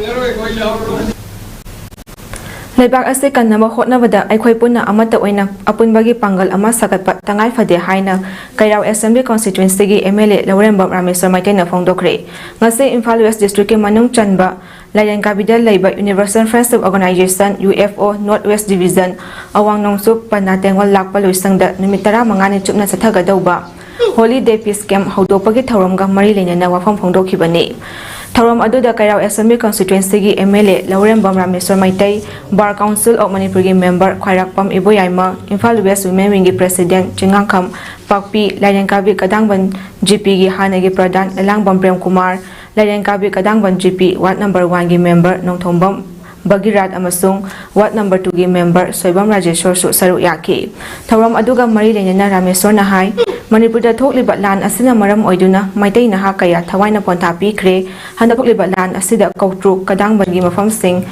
ꯂꯩꯕꯥꯛ ꯑꯁꯤ ꯀꯟꯅꯕ ꯍꯣꯠꯅꯕꯗ ꯑꯩꯈꯣꯏ ꯄꯨꯟꯅ ꯑꯃꯠꯇ ꯑꯣꯏꯅ ꯑꯄꯨꯟꯕꯒꯤ ꯄꯥꯡꯒꯜ ꯑꯃ ꯁꯥꯒꯠꯄ ꯇꯉꯥꯏ ꯐꯗꯦ ꯍꯥꯏꯅ ꯀꯩꯔꯥꯎ Assembly Constituencyꯒꯤ MLA ꯂꯧꯔꯦꯝꯕꯝ ꯔꯥꯃꯦꯁꯣꯔ ꯃꯩꯇꯩꯅ ꯐꯣꯡꯗꯣꯛꯈ꯭ꯔꯦ꯫ ꯉꯁꯤ ꯏꯝꯐꯥꯜ West Districtꯀꯤ ꯃꯅꯨꯡ ꯆꯟꯕ ꯂꯥꯏꯔꯦꯟꯀꯥꯕꯤꯗ ꯂꯩꯕ Universal Friendship Organization, UFO, North West Division, ꯑꯋꯥꯡ ꯅꯣꯡꯆꯨꯞ ꯄꯅꯥ ꯇꯦꯡꯒꯣꯜ ꯂꯥꯛꯄ ꯂꯣꯏꯁꯪꯗ ꯅꯨꯃꯤꯠ ꯇꯔꯥꯃꯉꯥꯅꯤ ꯆꯨꯞꯅ ꯆꯠꯊꯒꯗꯧꯕ Holiday Peace Camp ꯍꯧꯗꯣꯛꯄꯒꯤ ꯊꯧꯔꯝꯒ ꯃꯔꯤ ꯂꯩꯅꯅ ꯋꯥꯐꯝ ꯐꯣꯡꯗꯣꯛꯈꯤꯕꯅꯤ꯫ ꯊꯧꯔꯝ ꯑꯗꯨꯗ ꯀꯩꯔꯥꯎ Assembly Constituencyꯒꯤ MLA Laurembam Rameshwor Meitei, Bar Council of Manipurꯒꯤ member ꯈ꯭ꯋꯥꯏꯔꯥꯛꯄꯝ ꯏꯕꯣꯌꯥꯏꯃ, ꯏꯝꯐꯥꯜ West Women Wingꯒꯤ President ꯆꯤꯡꯉꯥꯡꯈꯝ ꯄꯥꯛꯄꯤ, ꯂꯥꯏꯔꯦꯟꯀꯥꯕꯤ ꯀꯗꯥꯡꯕꯟ GPꯒꯤ ꯍꯥꯟꯅꯒꯤ ꯄ꯭ꯔꯙꯥꯟ ꯑꯦꯂꯥꯡꯕꯝ Premkumar, ꯂꯥꯏꯔꯦꯟꯀꯥꯕꯤ ꯀꯗꯥꯡꯕꯟ GP Ward number oneꯒꯤ member Nongthombam ꯕꯒꯤꯔꯥꯠ ꯑꯃꯁꯨꯡ Ward number twoꯒꯤ member ꯁꯣꯏꯕꯝ ꯔꯥꯖꯦꯁꯣꯔꯁꯨ ꯁꯔꯨꯛ ꯌꯥꯈꯤ꯫ ꯊꯧꯔꯝ ꯑꯗꯨꯒ ꯃꯔꯤ ꯂꯩꯅꯅ ꯔꯥꯃꯦꯁꯣꯔꯅ ꯍꯥꯏ, ꯃꯅꯤꯄꯨꯔꯗ ꯊꯣꯛꯂꯤꯕ ꯂꯥꯟ ꯑꯁꯤꯅ ꯃꯔꯝ ꯑꯣꯏꯗꯨꯅ ꯃꯩꯇꯩ ꯅꯍꯥ ꯀꯌꯥ ꯊꯋꯥꯏꯅ ꯄꯣꯟꯊꯥ ꯄꯤꯈ꯭ꯔꯦ꯫ ꯍꯟꯗꯛ ꯊꯣꯛꯂꯤꯕ ꯂꯥꯟ ꯑꯁꯤꯗ ꯀꯧꯇ꯭ꯔꯨꯛ ꯀꯗꯥꯡꯕꯟꯒꯤ ꯃꯐꯝꯁꯤꯡ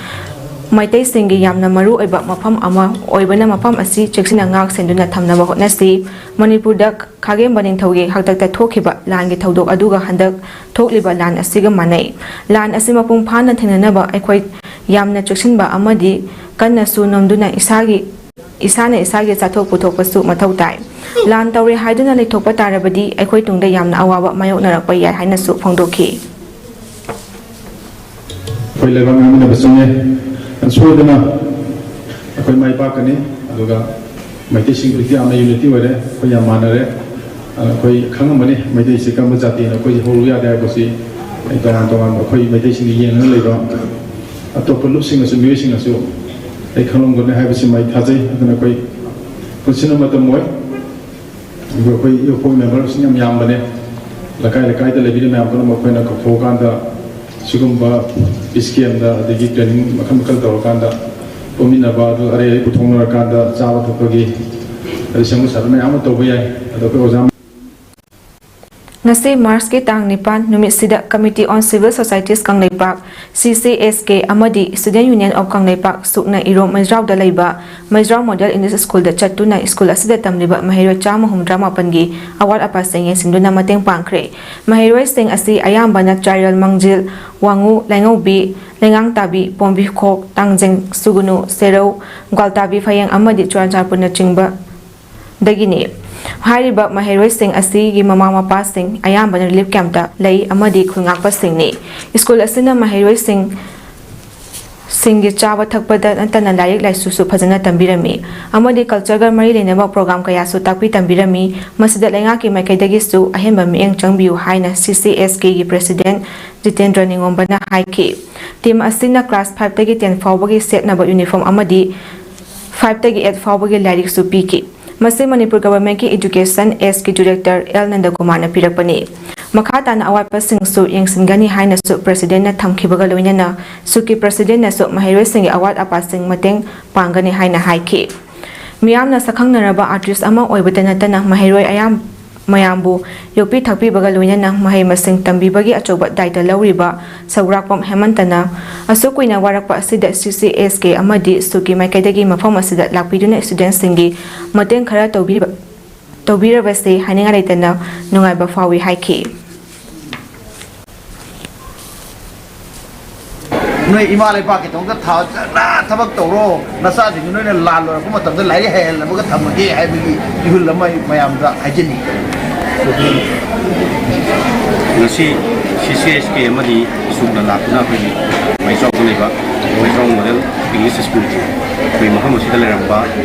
ꯃꯩꯇꯩꯁꯤꯡꯒꯤ ꯌꯥꯝꯅ ꯃꯔꯨ ꯑꯣꯏꯕ ꯃꯐꯝ ꯑꯃ ꯑꯣꯏꯕꯅ ꯃꯐꯝ ꯑꯁꯤ ꯆꯦꯛꯁꯤꯟꯅ ꯉꯥꯛ ꯁꯦꯟꯗꯨꯅ ꯊꯝꯅꯕ ꯍꯣꯠꯅꯁꯤ꯫ ꯃꯅꯤꯄꯨꯔꯗ ꯈꯥꯒꯦꯝꯕ ꯅꯤꯡꯊꯧꯒꯤ ꯍꯥꯛꯇꯛꯇ ꯊꯣꯛꯈꯤꯕ ꯂꯥꯟꯒꯤ ꯊꯧꯗꯣꯛ ꯑꯗꯨꯒ ꯍꯟꯗꯛ ꯊꯣꯛꯂꯤꯕ ꯂꯥꯟ ꯑꯁꯤꯒ ꯃꯥꯟꯅꯩ꯫ ꯂꯥꯟ ꯑꯁꯤ ꯃꯄꯨꯡ ꯐꯥꯅ ꯊꯦꯡꯅꯅꯕ ꯑꯩꯈꯣꯏ ꯌꯥꯝꯅ ꯆꯦꯛꯁꯤꯟꯕ ꯑꯃꯗꯤ ꯀꯟꯅꯁꯨ ꯅꯣꯝꯗꯨꯅ ꯏꯁꯥꯒꯤ, ꯏꯁꯥꯅ ꯏꯁꯥꯒꯤ ꯆꯥꯊꯣꯛ ꯄꯨꯊꯣꯛꯄꯁꯨ ꯃꯊꯧ ꯇꯥꯏ꯫ ꯂꯥꯟ ꯇꯧꯔꯦ ꯍꯥꯏꯗꯨꯅ ꯂꯩꯊꯣꯛꯄ ꯇꯥꯔꯕꯗꯤ ꯑꯩꯈꯣꯏ ꯇꯨꯡꯗ ꯌꯥꯝꯅ ꯑꯋꯥꯕ ꯃꯥꯌꯣꯛꯅꯔꯛꯄ ꯌꯥꯏ ꯍꯥꯏꯅꯁꯨ ꯐꯣꯡꯗꯣꯛꯈꯤ꯫ ꯑꯩꯈꯣꯏ ꯂꯩꯕꯥꯛ ꯉꯥꯛꯃꯤꯟꯅꯕ ꯆꯪꯉꯦ꯫ ꯌꯥꯝ ꯁꯣꯏꯗꯅ ꯑꯩꯈꯣꯏ ꯃꯥꯏ ꯄꯥꯛꯀꯅꯤ꯫ ꯑꯗꯨꯒ ꯃꯩꯇꯩꯁꯤꯡ ꯍꯧꯖꯤꯛꯇꯤ ꯌꯥꯝꯅ unity ꯑꯣꯏꯔꯦ, ꯑꯩꯈꯣꯏ ꯌꯥꯝ ꯃꯥꯟꯅꯔꯦ꯫ ꯑꯗꯨꯅ ꯑꯩꯈꯣꯏ ꯈꯪꯉꯝꯃꯅꯤ ꯃꯩꯇꯩꯁꯤ ꯀꯔꯝꯕ ꯖꯥꯇꯤꯅ ꯑꯩꯈꯣꯏ ꯍꯧꯔꯨ ꯌꯥꯗꯦ ꯍꯥꯏꯕꯁꯤ꯫ ꯑꯩ ꯇꯣꯉꯥꯟ ꯇꯣꯉꯥꯟꯕ ꯑꯩꯈꯣꯏ ꯃꯩꯇꯩꯁꯤꯡꯒꯤ ꯌꯦꯡꯉꯒ ꯂꯩꯕ ꯑꯇꯣꯞꯄ ꯂꯨꯞꯁꯤꯡꯅꯁꯨ, ꯃꯤꯑꯣꯏꯁꯤꯡꯅꯁꯨ ꯑꯩ ꯈꯪꯂꯝꯒꯅꯤ ꯍꯥꯏꯕꯁꯤꯃ ꯑꯩ ꯊꯥꯖꯩ꯫ ꯑꯗꯨꯅ ꯑꯩꯈꯣꯏ ꯄꯨꯟꯁꯤꯟꯕ ꯃꯇꯝ ꯑꯣꯏ꯫ ꯑꯗꯨꯒ ꯑꯩꯈꯣꯏ ꯏꯌꯣꯛꯄꯒꯤ memberꯁꯤꯡ ꯌꯥꯝ ꯌꯥꯝꯕꯅꯦ꯫ ꯂꯩꯀꯥꯏ ꯂꯩꯀꯥꯏꯗ ꯂꯩꯕꯤꯔꯤꯕ ꯃꯌꯥꯝ ꯄꯨꯝꯅꯃꯛ ꯑꯩꯈꯣꯏꯅ ꯀꯧꯊꯣꯛꯑꯀꯥꯟꯗ ꯁꯤꯒꯨꯝꯕ peace campꯇ ꯑꯗꯒꯤ training ꯃꯈꯜ ꯃꯈꯜ ꯇꯧꯔꯀꯥꯟꯗ ꯄꯨꯟꯃꯤꯟꯅꯕ, ꯑꯗꯨ ꯑꯔꯩ ꯑꯔꯩ ꯄꯨꯊꯣꯛꯅꯔꯀꯥꯟꯗ ꯆꯥꯕ ꯊꯛꯄꯒꯤ ꯑꯗꯩ ꯁꯦꯝꯒꯠ ꯁꯥꯒꯠꯄ ꯃꯌꯥꯝ ꯑꯃ ꯇꯧꯕ ꯌꯥꯏ꯫ ꯑꯗꯣ ꯑꯩꯈꯣꯏ ꯑꯣꯖꯥ ꯉꯁꯤ ꯃꯥꯔꯆꯀꯤ ꯇꯥꯡ ꯅꯤꯄꯥꯟ ꯅꯨꯃꯤꯠꯁꯤꯗ Committee on Civil Societies Kangleipak, C C S K, ꯑꯃꯗꯤ Student Union of ꯀꯪꯂꯩꯄꯥꯛ ꯁꯨꯛꯅ ꯏꯔꯣꯝ ꯃꯩꯖ꯭ꯔꯥꯎꯗ ꯂꯩꯕ ꯃꯩꯖ꯭ꯔꯥꯎ Model English Schoolꯗ ꯆꯠꯇꯨꯅ ꯁ꯭ꯀꯨꯜ ꯑꯁꯤꯗ ꯇꯝꯂꯤꯕ ꯃꯍꯩꯔꯣꯏ ꯆꯥꯝꯃ ꯍꯨꯝꯗ꯭ꯔꯥ ꯃꯥꯄꯟꯒꯤ ꯑꯋꯥꯠ ꯑꯄꯥꯁꯤꯡ ꯌꯦꯡꯁꯤꯟꯗꯨꯅ ꯃꯇꯦꯡ ꯄꯥꯡꯈ꯭ꯔꯦ꯫ ꯃꯍꯩꯔꯣꯏꯁꯤꯡ ꯑꯁꯤ ꯑꯌꯥꯝꯕꯅ ꯆꯥꯏꯔꯦꯜ ꯃꯥꯡꯖꯤꯜ, ꯋꯥꯉꯨ, ꯂꯩꯉꯧꯕꯤ, ꯂꯩꯉꯥꯡꯇꯥꯕꯤ, ꯄꯣꯝꯕꯤꯈꯣꯛ, ꯇꯥꯡꯖꯦꯡ, ꯁꯨꯒꯨꯅꯨ, ꯁꯦꯔꯧ, ꯒ꯭ꯋꯥꯜꯇꯥꯕꯤ ꯐꯌꯦꯡ ꯑꯃꯗꯤ ꯆꯨꯔꯥꯆꯥꯟꯄꯨꯔꯅꯆꯤꯡꯕ ꯗꯒꯤꯅꯤ꯫ ꯍꯥꯏꯔꯤꯕ ꯃꯍꯩꯔꯣꯏꯁꯤꯡ ꯑꯁꯤꯒꯤ ꯃꯃꯥ ꯃꯄꯥꯁꯤꯡ ꯑꯌꯥꯝꯕꯅ ꯔꯤꯂꯤꯐ ꯀꯦꯝꯞꯇ ꯂꯩ ꯑꯃꯗꯤ ꯈꯨꯜ ꯉꯥꯛꯄꯁꯤꯡꯅꯤ꯫ ꯁ꯭ꯀꯨꯜ ꯑꯁꯤꯅ ꯃꯍꯩꯔꯣꯏꯁꯤꯡ ꯁꯤꯡꯒꯤ ꯆꯥꯕ ꯊꯛꯄꯗ ꯅꯠꯇꯅ ꯂꯥꯏꯔꯤꯛ ꯂꯥꯏꯁꯨꯁꯨ ꯐꯖꯅ ꯇꯝꯕꯤꯔꯝꯃꯤ ꯑꯃꯗꯤ ꯀꯜꯆꯔꯒ ꯃꯔꯤ ꯂꯩꯅꯕ ꯄ꯭ꯔꯣꯒ꯭ꯔꯥꯝ ꯀꯌꯥꯁꯨ ꯇꯥꯛꯄꯤ ꯇꯝꯕꯤꯔꯝꯃꯤ꯫ ꯃꯁꯤꯗ ꯂꯩꯉꯥꯛꯀꯤ ꯃꯥꯏꯀꯩꯗꯒꯤꯁꯨ ꯑꯍꯦꯟꯕ ꯃꯤꯠꯌꯦꯡ ꯆꯪꯕꯤꯌꯨ ꯍꯥꯏꯅ C C S Kꯒꯤ ꯄ꯭ꯔꯦꯁꯤꯗꯦꯟ ꯖꯤꯇꯦꯟꯗ꯭ꯔ ꯅꯤꯉꯣꯝꯕꯅ ꯍꯥꯏꯈꯤ꯫ ꯇꯤꯝ ꯑꯁꯤꯅ ꯀ꯭ꯂꯥꯁ ꯐꯥꯏꯚꯇꯒꯤ ꯇꯦꯟ ꯐꯥꯎꯕꯒꯤ ꯁꯦꯠꯅꯕ ꯌꯨꯅꯤꯐꯣꯔꯝ ꯑꯃꯗꯤ ꯐꯥꯏꯚꯇꯒꯤ ꯑꯩꯠ ꯐꯥꯎꯕꯒꯤ ꯂꯥꯏꯔꯤꯛꯁꯨ ꯄꯤꯈꯤ꯫ ꯃꯁꯤ ꯃꯅꯤꯄꯨꯔ ꯒꯚꯔꯟꯃꯦꯟꯠꯀꯤ ꯏꯗꯨꯀꯦꯁꯟ ꯑꯦꯁꯀꯤ ꯗꯤꯔꯦꯛꯇꯔ ꯑꯦꯜ ꯅꯟꯗꯀꯨꯃꯥꯔꯅ ꯄꯤꯔꯛꯄꯅꯤ꯫ ꯃꯈꯥ ꯇꯥꯅ ꯑꯋꯥꯠꯄꯁꯤꯡꯁꯨ ꯌꯦꯡꯁꯤꯟꯒꯅꯤ ꯍꯥꯏꯅꯁꯨ ꯄ꯭ꯔꯦꯁꯤꯗꯦꯟꯠꯅ ꯊꯝꯈꯤꯕꯒ ꯂꯣꯏꯅꯅ ꯁꯨꯛꯀꯤ ꯄ꯭ꯔꯦꯁꯤꯗꯦꯟꯠꯅꯁꯨ ꯃꯍꯩꯔꯣꯏꯁꯤꯡꯒꯤ ꯑꯋꯥꯠ ꯑꯄꯥꯁꯤꯡ ꯃꯇꯦꯡ ꯄꯥꯡꯒꯅꯤ ꯍꯥꯏꯅ ꯍꯥꯏꯈꯤ꯫ ꯃꯤꯌꯥꯝꯅ ꯁꯛꯈꯪꯅꯔꯕ ꯑꯥꯔꯇꯤꯁ ꯑꯃ ꯑꯣꯏꯕꯇ ꯅꯠꯇꯅ ꯃꯍꯩꯔꯣꯏ ꯑꯌꯥꯝ ꯃꯌꯥꯝꯕꯨ ꯌꯣꯛꯄꯤ ꯊꯥꯛꯄꯤꯕꯒ ꯂꯣꯏꯅꯅ ꯃꯍꯩ ꯃꯁꯤꯡ ꯇꯝꯕꯤꯕꯒꯤ ꯑꯆꯧꯕ ꯗꯥꯏꯇ ꯂꯧꯔꯤꯕ ꯁꯧꯒ꯭ꯔꯥꯛꯄꯝ ꯍꯦꯃꯟꯇꯅ ꯑꯁꯨꯛ ꯀꯨꯏꯅ ꯋꯥꯔꯛꯄ ꯑꯁꯤꯗ C C S K ꯑꯃꯗꯤ ꯁꯨꯛꯀꯤ ꯃꯥꯏꯀꯩꯗꯒꯤ ꯃꯐꯝ ꯑꯁꯤꯗ ꯂꯥꯛꯄꯤꯗꯨꯅ ꯁ꯭ꯇꯨꯗꯦꯟꯠꯁꯤꯡꯒꯤ ꯃꯇꯦꯡ ꯈꯔ ꯇꯧꯕꯤꯕ ꯇꯧꯕꯤꯔꯕꯁꯦ ꯍꯥꯏꯅꯤꯡꯉꯥꯏ ꯂꯩꯇꯅ ꯅꯨꯡꯉꯥꯏꯕ ꯐꯥꯎꯏ ꯍꯥꯏꯈꯤ꯫ ꯅꯣꯏ ꯏꯃꯥ ꯂꯩꯕꯥꯛꯀꯤꯗꯃꯛꯇ ꯊꯥ ꯆꯠꯅ ꯊꯕꯛ ꯇꯧꯔꯣ꯫ ꯅꯆꯥꯁꯤꯡꯗꯨ ꯅꯣꯏꯅ ꯂꯥꯟ ꯂꯣꯏꯔꯛꯄ ꯃꯇꯝꯗ ꯂꯥꯏꯔꯤꯛ ꯍꯩꯍꯜꯂꯝꯃꯒ ꯊꯝꯃꯒꯦ ꯍꯥꯏꯕꯒꯤ ꯏꯍꯨꯜ ꯑꯃ ꯑꯩ ꯃꯌꯥꯝꯗ ꯍꯥꯏꯖꯅꯤꯡꯏ꯫ ꯉꯁꯤ C C S K ꯑꯃꯗꯤ ꯁꯨꯛꯅ ꯂꯥꯛꯇꯨꯅ ꯑꯩꯈꯣꯏꯒꯤ ꯃꯩꯆꯥꯎꯗ ꯂꯩꯕ ꯃꯩꯆꯥꯎ ꯃꯣꯗꯦꯜ ꯏꯪꯂꯤꯁ ꯁ꯭ꯀꯨꯜꯒꯤ ꯑꯩꯈꯣꯏ ꯃꯐꯝ ꯑꯁꯤꯗ ꯂꯩꯔꯝꯕ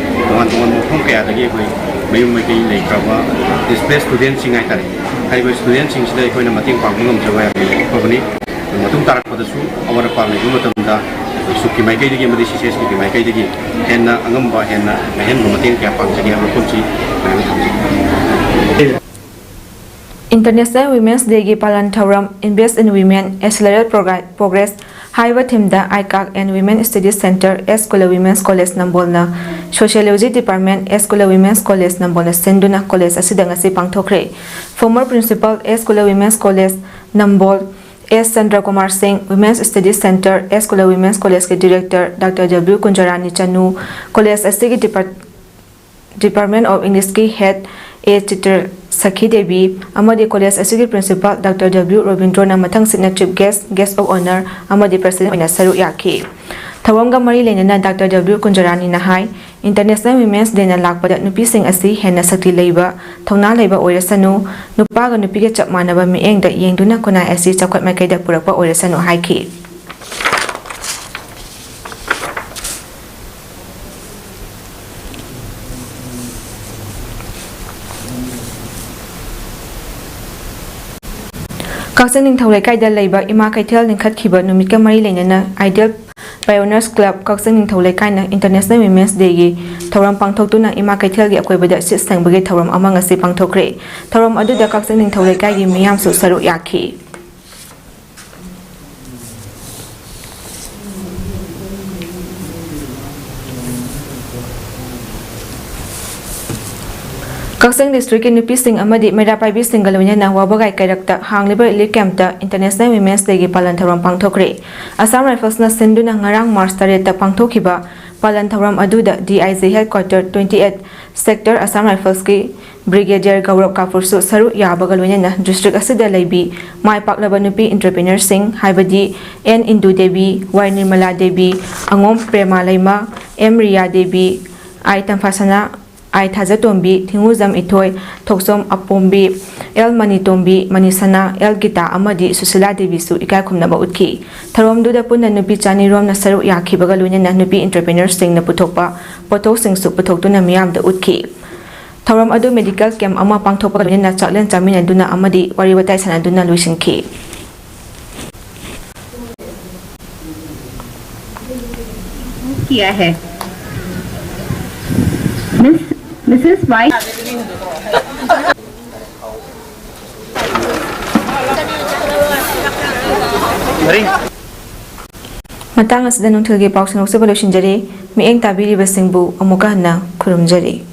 ꯇꯣꯉꯥꯟ ꯇꯣꯉꯥꯟꯕ ꯃꯐꯝ ꯀꯌꯥꯗꯒꯤ ꯑꯩꯈꯣꯏ ꯃꯌꯨꯝ ꯃꯩꯀꯩ ꯂꯩꯈ꯭ꯔꯕ ꯗꯤꯁꯄ꯭ꯂꯦꯁ ꯁ꯭ꯇꯨꯗꯦꯟꯠꯁꯤꯡ ꯍꯥꯏꯇꯥꯔꯦ꯫ ꯍꯥꯏꯔꯤꯕ ꯁ꯭ꯇꯨꯗꯦꯟꯠꯁꯤꯡꯁꯤꯗ ꯑꯩꯈꯣꯏꯅ ꯃꯇꯦꯡ ꯄꯥꯡꯕ ꯉꯝꯖꯕ ꯌꯥꯝꯅ ꯐꯕꯅꯤ꯫ ꯃꯇꯨꯡ ꯇꯥꯔꯛꯄꯗꯁꯨ ꯑꯋꯥꯠ ꯑꯄꯥ ꯂꯩꯕ ꯃꯇꯝꯗ ꯁꯨꯛꯀꯤ ꯃꯥꯏꯀꯩꯗꯒꯤ ꯑꯃꯗꯤ C C S Kꯒꯤ ꯃꯥꯏꯀꯩꯗꯒꯤ ꯍꯦꯟꯅ ꯑꯉꯝꯕ ꯍꯦꯟꯅ ꯑꯍꯦꯟꯕ ꯃꯇꯦꯡ ꯀꯌꯥ ꯄꯥꯡꯖꯒꯦ ꯍꯥꯏꯕ ꯋꯥꯐꯝꯁꯤ ꯃꯌꯥꯝꯗ ꯊꯝꯖꯒꯦ꯫ International Women's Dayꯒꯤ ꯄꯥꯂꯟ ꯊꯧꯔꯝ Invest in Women, Accelerate Progr- Progress ꯍꯥꯏꯔꯤꯕ ꯊꯤꯝꯗ ꯑꯥꯏꯀꯥꯛ and women studies centre S ꯀꯨꯂ women's college ꯅꯝꯕꯣꯜꯅ, sociology department S ꯀꯨꯂ women's college ꯅꯝꯕꯣꯜꯅ ꯁꯤꯟꯗꯨꯅ ꯀꯣꯂꯦꯖ ꯑꯁꯤꯗ ꯉꯁꯤ ꯄꯥꯡꯊꯣꯛꯈ꯭ꯔꯦ꯫ ꯐꯣꯔꯃꯔ ꯄ꯭ꯔꯤꯟꯁꯤꯄꯥꯜ ꯑꯦꯁ ꯀꯨꯂ ꯋꯤꯃꯦꯟꯁ ꯀꯣꯂꯦꯖ ꯅꯝꯕꯣꯜ ꯑꯦꯁ ꯆꯟꯗ꯭ꯔꯀꯨꯃꯥꯔ ꯁꯤꯡ, ꯋꯤꯃꯦꯟꯁ ꯁ꯭ꯇꯗꯤꯁ ꯁꯦꯟꯇꯔ ꯑꯦꯁ ꯀꯨꯂ ꯋꯤꯃꯦꯟꯁ ꯀꯣꯂꯦꯖꯀꯤ ꯗꯤꯔꯦꯛꯇꯔ ꯗꯥꯛꯇꯔ ꯗꯕ꯭ꯂꯤꯎ ꯀꯨꯟꯖꯔꯥꯅꯤ ꯆꯅꯨ, college ꯑꯁꯤꯒꯤ ꯗꯤꯄꯥꯔꯠ-, Department of Englishꯀꯤ head ꯑꯦ ꯆꯤꯇ꯭ꯔ ꯁꯈꯤ ꯗꯦꯕꯤ ꯑꯃꯗꯤ college ꯑꯁꯤꯒꯤ principal doctor W ꯔꯣꯕꯤꯟꯗ꯭ꯔꯣꯅ ꯃꯊꯪꯁꯤꯠꯅ chief guest, guest of honour ꯑꯃꯗꯤ president ꯑꯣꯏꯅ ꯁꯔꯨꯛ ꯌꯥꯈꯤ꯫ ꯊꯧꯔꯝꯒ ꯃꯔꯤ ꯂꯩꯅꯅ ꯗꯥꯛꯇꯔ ꯗꯕ꯭ꯂꯤꯎ ꯀꯨꯟꯖꯔꯥꯅꯤꯅ ꯍꯥꯏ, ꯏꯟꯇꯔꯅꯦꯁꯅꯦꯜ ꯋꯤꯃꯦꯟꯁ ꯗꯦꯅ ꯂꯥꯛꯄꯗ ꯅꯨꯄꯤꯁꯤꯡ ꯑꯁꯤ ꯍꯦꯟꯅ ꯁꯛꯇꯤ ꯂꯩꯕ, ꯊꯧꯅꯥ ꯂꯩꯕ ꯑꯣꯏꯔꯁꯅꯨ, ꯅꯨꯄꯥꯒ ꯅꯨꯄꯤꯒ ꯆꯞ ꯃꯥꯟꯅꯕ ꯃꯤꯠꯌꯦꯡꯗ ꯌꯦꯡꯗꯨꯅ ꯈꯨꯟꯅꯥꯏ ꯑꯁꯤ ꯆꯥꯎꯈꯠ ꯃꯥꯏꯀꯩꯗ ꯄꯨꯔꯛꯄ ꯑꯣꯏꯔꯁꯅꯨ ꯍꯥꯏꯈꯤ꯫ ꯀꯛꯆꯤꯡ ꯅꯤꯡꯊꯧ ꯂꯩꯀꯥꯏꯗ ꯂꯩꯕ ꯏꯃꯥ ꯀꯩꯊꯦꯜ ꯂꯤꯡꯈꯠꯈꯤꯕ ꯅꯨꯃꯤꯠꯀ ꯃꯔꯤ ꯂꯩꯅꯅ Ideal Pioneers Club ꯀꯛꯆꯤꯡ ꯅꯤꯡꯊꯧ ꯂꯩꯀꯥꯏꯅ International Women's Dayꯒꯤ ꯊꯧꯔꯝ ꯄꯥꯡꯊꯣꯛꯇꯨꯅ ꯏꯃꯥ ꯀꯩꯊꯦꯜꯒꯤ ꯑꯀꯣꯏꯕꯗ ꯁꯤꯠ ꯁꯦꯡꯕꯒꯤ ꯊꯧꯔꯝ ꯑꯃ ꯉꯁꯤ ꯄꯥꯡꯊꯣꯛꯈ꯭ꯔꯦ꯫ ꯊꯧꯔꯝ ꯑꯗꯨꯗ ꯀꯛꯆꯤꯡ ꯅꯤꯡꯊꯧ ꯂꯩꯀꯥꯏꯒꯤ ꯃꯤꯌꯥꯝꯁꯨ ꯁꯔꯨꯛ ꯌꯥꯈꯤ꯫ ꯀꯛꯆꯤꯡ ꯗꯤꯁꯇ꯭ꯔꯤꯛꯀꯤ ꯅꯨꯄꯤꯁꯤꯡ ꯑꯃꯗꯤ ꯃꯩꯔꯥ ꯄꯥꯏꯕꯤꯁꯤꯡꯒ ꯂꯣꯏꯅꯅ ꯋꯥꯕꯒꯥꯏ ꯀꯩꯔꯛꯇ ꯍꯥꯡꯂꯤꯕ ꯔꯤꯂꯤꯐ ꯀꯦꯝꯞꯇ International Women's Dayꯒꯤ ꯄꯥꯂꯟ ꯊꯧꯔꯝ ꯄꯥꯡꯊꯣꯛꯈ꯭ꯔꯦ꯫ ꯑꯁꯥꯝ ꯔꯥꯏꯐꯜꯁꯅ ꯁꯤꯟꯗꯨꯅ ꯉꯔꯥꯡ ꯃꯥꯔꯆ ꯇꯔꯦꯠꯇ ꯄꯥꯡꯊꯣꯛꯈꯤꯕ ꯄꯥꯂꯟ ꯊꯧꯔꯝ ꯑꯗꯨꯗ D I G headquarter twenty eight sector Assam Riflesꯀꯤ Brigadier ꯒꯧꯔꯕ ꯀꯥꯄꯨꯔꯁꯨ ꯁꯔꯨꯛ ꯌꯥꯕꯒ ꯂꯣꯏꯅꯅ ꯗꯤꯁꯇ꯭ꯔꯤꯛ ꯑꯁꯤꯗ ꯂꯩꯕꯤ ꯃꯥꯏ ꯄꯥꯛꯂꯕ ꯅꯨꯄꯤ ꯏꯟꯇꯔꯄ꯭ꯔꯤꯅꯔꯁꯤꯡ ꯍꯥꯏꯕꯗꯤ N ꯏꯟꯗꯨ ꯗꯦꯕꯤ, Y ꯅꯤꯔꯃꯂꯥ ꯗꯦꯕꯤ, ꯑꯉꯣꯝ Prema Leima, M Riya Devi, I Tamphasana, I Thajtombi, Thingujam Ithoi, Thokchom Apombi, L Manitombi, Manisana, L Gita ꯑꯃꯗꯤ ꯁꯨꯁꯤꯂꯥ ꯗꯦꯕꯤꯁꯨ ꯏꯀꯥꯏ ꯈꯨꯝꯅꯕ ꯎꯠꯈꯤ꯫ ꯊꯧꯔꯝꯗꯨꯗ ꯄꯨꯟꯅ ꯅꯨꯄꯤ ꯆꯅꯤ ꯔꯣꯝꯅ ꯁꯔꯨꯛ ꯌꯥꯈꯤꯕꯒ ꯂꯣꯏꯅꯅ ꯅꯨꯄꯤ ꯏꯟꯇꯔꯄ꯭ꯔꯤꯅꯔꯁꯤꯡꯅ ꯄꯨꯊꯣꯛꯄ ꯄꯣꯠꯊꯣꯛꯁꯤꯡꯁꯨ ꯄꯨꯊꯣꯛꯇꯨꯅ ꯃꯤꯌꯥꯝꯗ ꯎꯠꯈꯤ꯫ ꯊꯧꯔꯝ ꯑꯗꯨ ꯃꯦꯗꯤꯀꯦꯜ ꯀꯦꯝꯞ ꯑꯃ ꯄꯥꯡꯊꯣꯛꯄꯒ ꯂꯣꯏꯅꯅ ꯆꯥꯛꯂꯦꯟ ꯆꯥꯃꯤꯟꯅꯗꯨꯅ ꯑꯃꯗꯤ ꯋꯥꯔꯤ ꯋꯥꯇꯥꯏ ꯁꯥꯟꯅꯗꯨꯅ ꯂꯣꯏꯁꯤꯟꯈꯤ꯫ किया है। Miss, Mrs Y. अरे। ꯃꯇꯥꯡ ꯑꯁꯤꯗ ꯅꯨꯡꯊꯤꯜꯒꯤ ꯄꯥꯎ ꯁꯟꯗꯣꯛꯆꯕ ꯂꯣꯏꯁꯤꯟꯖꯔꯦ꯫ ꯃꯤꯠꯌꯦꯡ ꯇꯥꯕꯤꯔꯤꯕꯁꯤꯡꯕꯨ ꯑꯃꯨꯛꯀ ꯍꯟꯅ ꯈꯨꯔꯨꯝꯖꯔꯤ꯫